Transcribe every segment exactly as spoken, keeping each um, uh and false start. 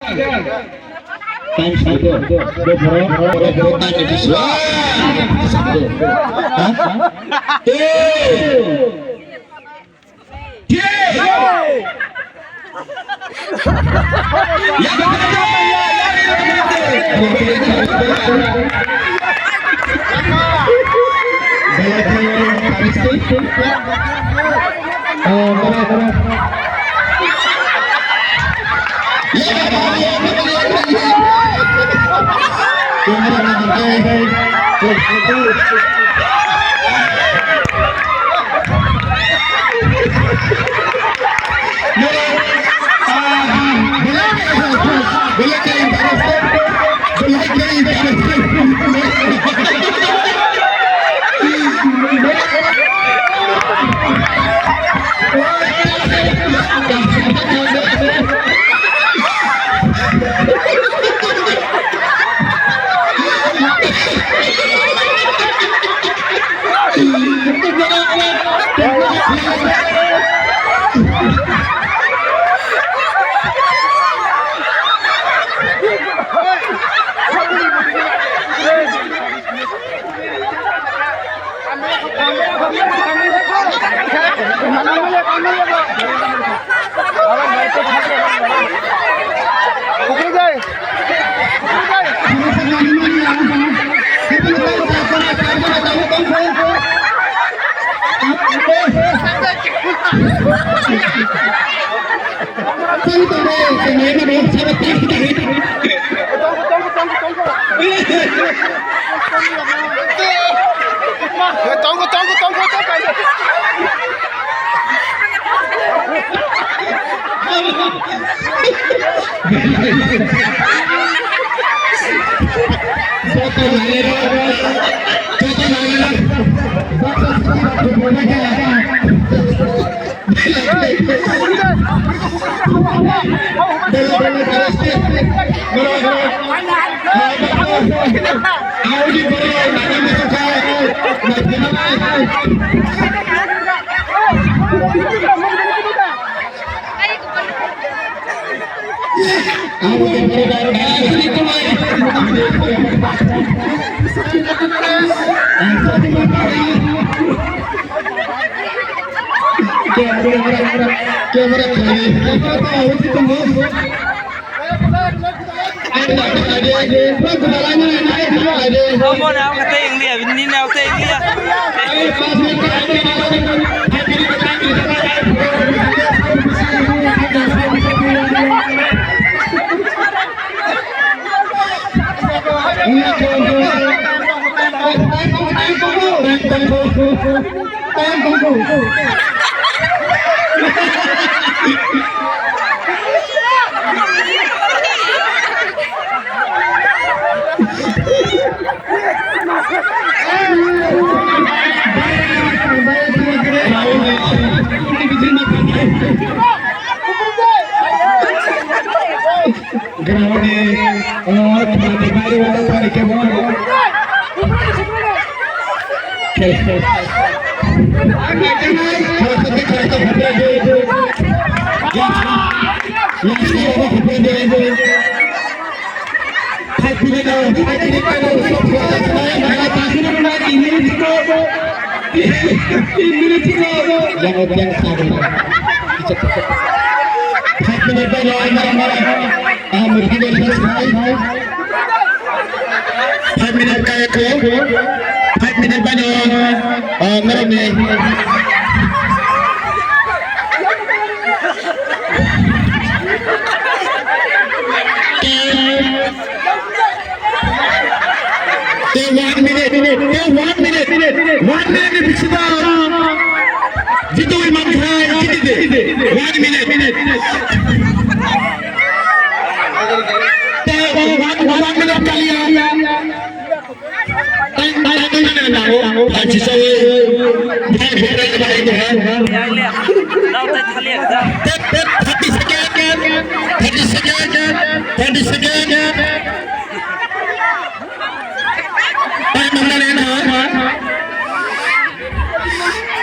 Time sabo. Bo borok, borok, borok time ni bisingo. Ha? Eh. Tongo, tongo, tongo, tongo. Camera, camera, camera. Omo na ang kata English, ini na kata English. Ground ni, oh, thani bai wala thani ke bo. Five minute, five minute, five minute. Yang yang sabar. Five minute bai lo, yang mana? Ah, mesti dia selesai. Five minute kaya ko. Five minute bai lo. Ah, ngorok ni. Te one minute, te one minute, one minute ni bisingo jitwi mankhai, jitwi de. One minute. Te one, one minute kaliya. Time, time, time, time, time. Haji sawi. Thirty second, thirty second, thirty second. Time mana lena?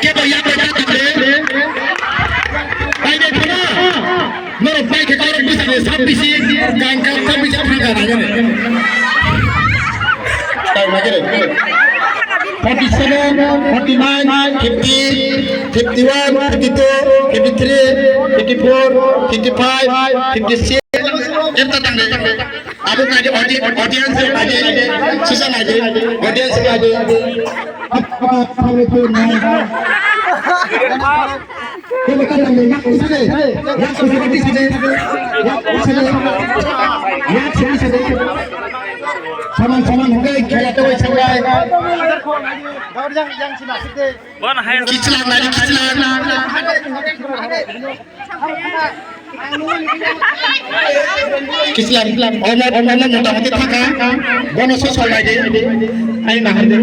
Kebo yang berkata deh. Time mana? Norok bai khe kaurok bisa Sabbisi, kangkal sabbisi phangkha nangani. Forty seven, forty nine, fifty, fifty one, fifty two, fifty three, fifty four, fifty five, fifty six. Erta tangde. Abo kaje audi-, audience kaje, sisa kaje, audience kaje. Saman saman hingke khela tawai sangai. Kichlang nari kichlang. Kichlang, omo, omo, omo motamoti thaka. Bono sosol naidi. Ai nahar de.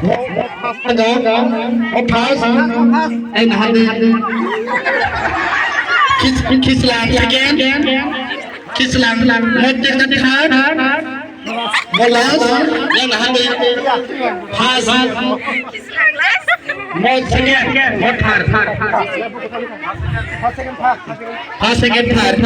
O, o, o, first. Ai nahar de. Kich-, kichlang, second. Kichlang, mo third. Mo last, yang hande first. Mo second, mo third. First, second, third.